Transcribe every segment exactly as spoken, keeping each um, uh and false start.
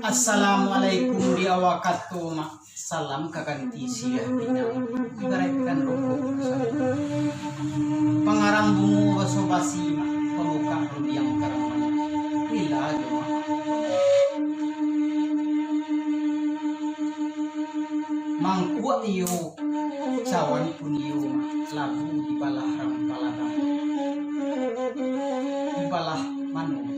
Assalamualaikum di awal kato, Mak. Salam ka ganti siriah pinang, ibaraikkan rokok sabuah. Pangarang bungo baso-basi, Mak, pambukak rudiang karang manih. Rila jo, Mak. Mangkuak iyo, cawan pun iyo, Mak, labu dibalah rampaladang. Dibalah mano?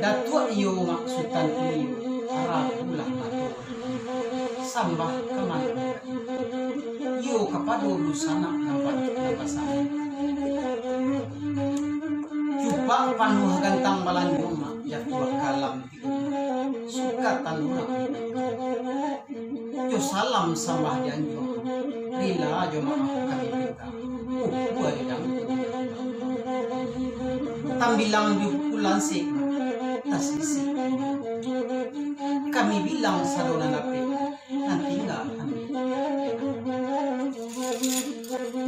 Datuak iyo, Mak, Sutan iyo, rabulah mato. Sambah ka mano? Iyo kapado dunsanak nan ba-, nan basamo. Cupak panuah gantang balanjuang, Mak, jatuah ka alam tigo. Suka tanurang. Jo salam sambah dianjuang, rila jo maaf kami pinta. Ukua di dangku. Tambilang di ukua lansik, tasisik. Kami bilang sado nan dapek, nan tingga kami.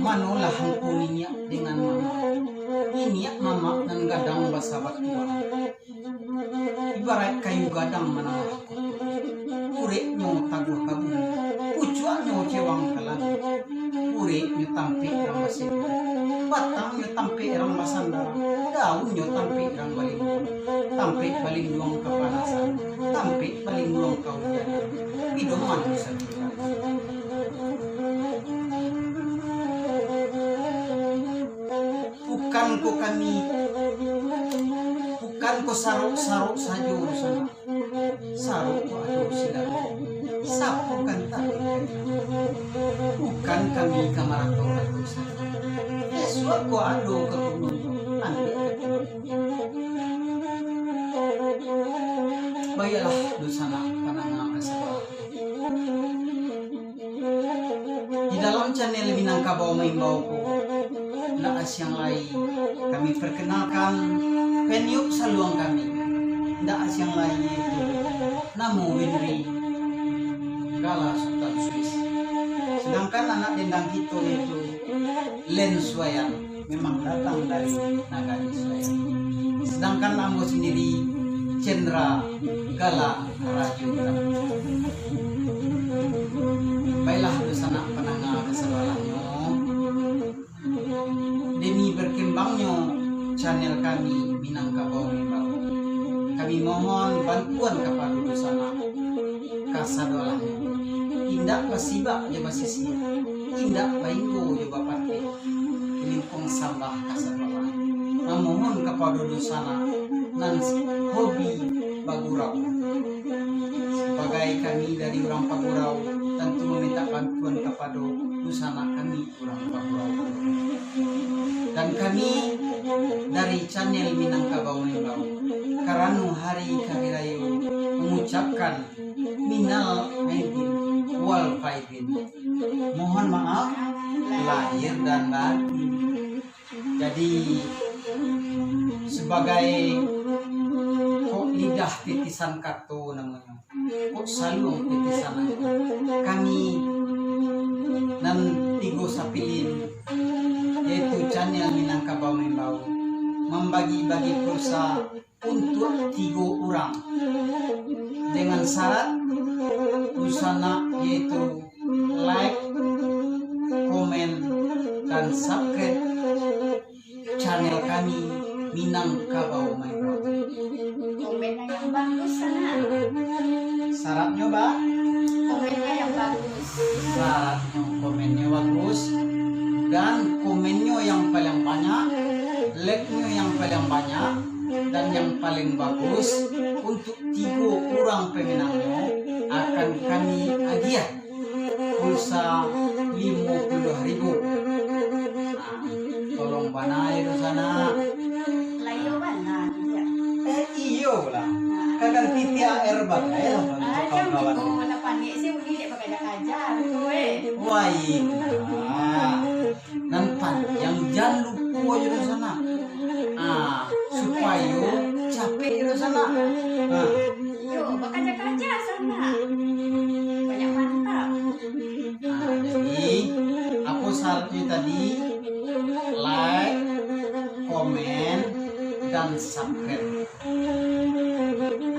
Manolah angku niniak dengan mamak. Niniak mamak nan gadang basa batuah. Ibaraik kayu gadang manangah. Ureknyo taguah ka bumi, pucuaknyo cewang ka langik. Ureknyo tampek rang basibuah, batangnyo tampek rang basanda, daunnyo tampek rang balinduang, tampek balinduang kapanasan, tampek balinduang kaujanan. Pidoman bisa bilang. Bukan ko kami, bukan ko sarok-sarok sajo, Sanak. Sarok ko ado silang. Sapo kan tahu? Bukan kami ka maratau-ratau sajo. Isuak ko ado ka gunung, ambiak ka gunung. Baiaklah, Sanak, pandanga ka sabalah. Di dalam channel Minangkabau Maimbau ko, ndak asiang lai kami perkenalkan peniup saluang kami, ndak asiang lai itu namo Winry Gala Sutan Swiss. Sedangkan anak dendang kito itu Len Suayan. Memang datang dari nagari Suayan. Sedangkan ambo sendiri Cendra Gala Rajo Utama. Baiklah, Sanak, pandanga ka sabalahnyo, demi berkembangnyo channel kami Minangkabau Maimbau, kami mohon bantuan kapado Sanak. Kasadolahnyo, indak basibak jo basisiah, indak bainggo jo bapateh, lingkuang sambah kasadolahnyo, mamohon kapado Sanak nan hobi bagurau. Sabagai kami dari urang pagurau, tantu mamintak bantuan kapado Sanak kami urang pagurau. Dan kami dari channel Minangkabau Maimbau, karano hari hari rayo, mangucapkan minal aidin wal faidin. Mohon maaf lahir dan batin. Jadi, sabagai kok lidah titisan kato namonyo, kok saluang titisan angin, kami nan tigo sapilin, yaitu channel Minangkabau Maimbau, mambagi-bagi pulsa untuak tigo urang, dengan syarat Sanak, yaitu like, komen, dan subscribe channel kami Minangkabau Maimbau. Komennya yang bagus, Sanak. Syaratnyo, Bah? Komennya yang bagus. Syaratnyo komennyo bagus, dan komennyo yang paling banyak, like-nyo yang paling banyak, dan yang paling bagus, untuk tigo urang pemenangnyo akan kami agiah pulsa limo puluah ribu. Nah, tolong bana yo, Sanak. Lah iyo bana, iyo. Eh, iyolah. Nah. Kadang T T A R bagai lah, ah, untuk kawan-kawan. Jangan gitu, lah panik sih, bunyi dek bakaja-kaja, betul, eh. Wah, iya. Nan panjang, jan lupo jo, Sanak. Ah, supayo capek jo, Sanak. Ah. Yo, bakaja-kaja, Sanak. Banyak mantap. Ah, jadi, apo syaratnyo tadi? Like, komen, dan subscribe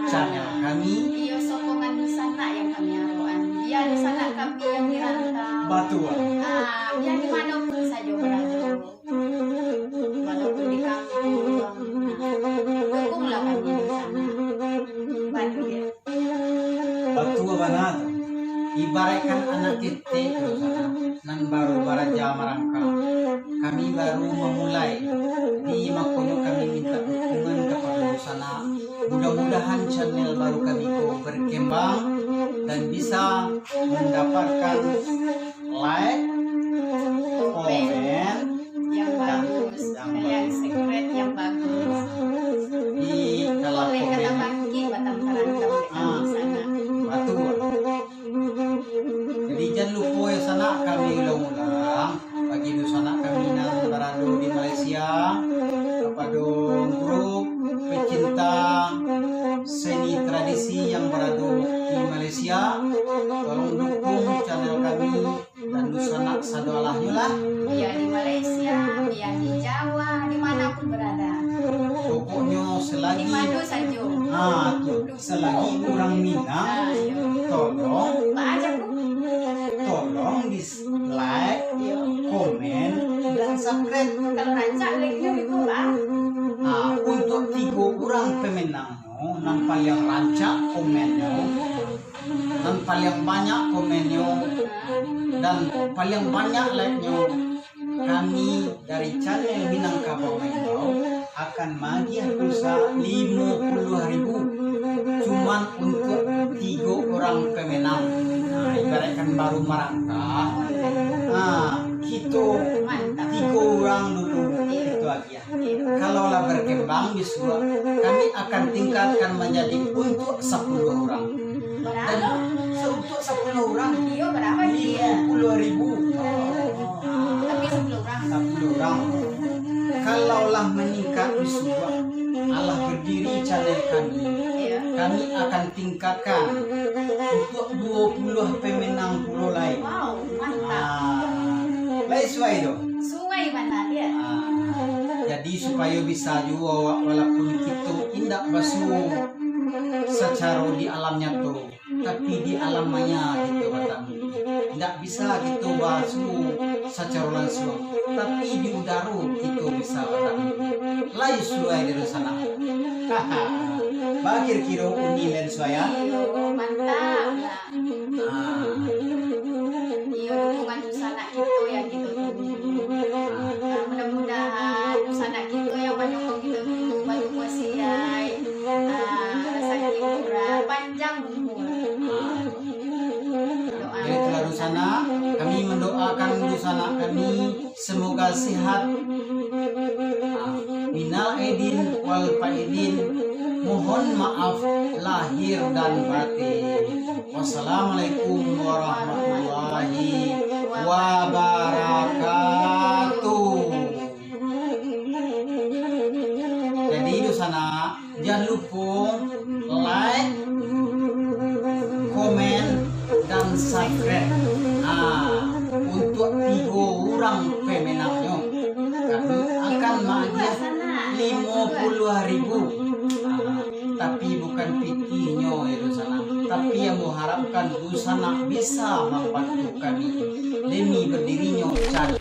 channel kami. Iyo, sokongan dunsanak yang kami arokan. Bia dunsanak kami yang di rantau. Batua. Ah, bia di mano pun sajo barado. Walaupun di kampung. Nah, dukunglah kami dunsanak. Bantu, yo. Batua bana tu. Ibaraikkan anak ketek tu, nan baru baraja marangkak. Kami baru mamulai. Jadi, makonyo kami minta dukungan kapado dunsanak. Mudah-mudahan channel baru kami ko berkembang dan bisa mendapatkan like, komen, yang bagus, yang bagus. Yang secret yang bagus. Di dalam komen. Oleh kata bangkit, batang tarantang di sana. Batua. Jadi, jan lupo yo sanak kami ulang-ulang, bagi dunsanak kami nan barado di Malaysia, kapado grup pecinta seni tradisi yang barado di Malaysia, tolong dukung channel kami dan dunsanak sadoalahnyo lah. Bia di Malaysia, bia di Jawa, di mana pun berada. Pokoknyo selagi, di mana sajo. Ha, tu, selagi urang Minang, ha, iyo, tolong, tolong di like, iyo, komen, dan subscribe. Kalau rancak like-nyo itu lah. Ha, untuk tigo urang pemenang. Nan paliang rancak komennyo, nan paliang banyak komennyo, dan paliang banyak like-nyo, kami dari channel Minangkabau Main Bau akan magiah pulsa limo puluah ribu, cuman untuak tigo urang pemenang. Nah, ibaraikkan baru marangkak, nah, kito tigo urang dulu, kito agiah. Kalau lah berkembang bisuak, kami akan tingkatkan manjadi untuak sapuluah urang. Dan untuak sapuluah urang, iyo, bara? Limo puluah ribu. Tapi sapuluah urang. Sapuluah urang. Kalau lah maningkat bisuak, alah berdiri channel kami, iyo, kami akan tingkatkan untuak duo puluah pemenang pulo lai. Wow, mantap. Ah, lai suai tu? Suai bana, yo. Ah, jadi, supayo bisa juo, wa-, walaupun kito indak basuo sacaro di alam nyato, tapi di alam maya kito batamu. Indak bisa kito basuo sacaro lansuang, tapi di udaro kito bisa batamu. Lai suai dari sana. Bakir kiro uni lain suai, yo? Iyo, mantap lah. Ah. Iyo, dukungan dunsanak kito yang kito tunggu. Ah, mudah-mudahan dunsanak kito yang manyokong kito tu batumbuah siai, ah, rasaki murah, panjang umur. Ah. Doa. Jadi, itulah dunsanak, kami mandoakan dunsanak kami semoga sehat. Ah, minal aidin wal faidin. Mohon maaf lahir dan batin. Wassalamualaikum warahmatullahi wabarakatuh. Jadi, dunsanak, jan lupo like, komen, dan subscribe. Ah, untuak tigo urang pemenangnyo, kami akan maagiah limo puluah ribu. Ah, tapi bukan pitihnyo, yo, dunsanak. Tapi ambo harapkan dunsanak bisa mambantu kami demi berdirinyo channel.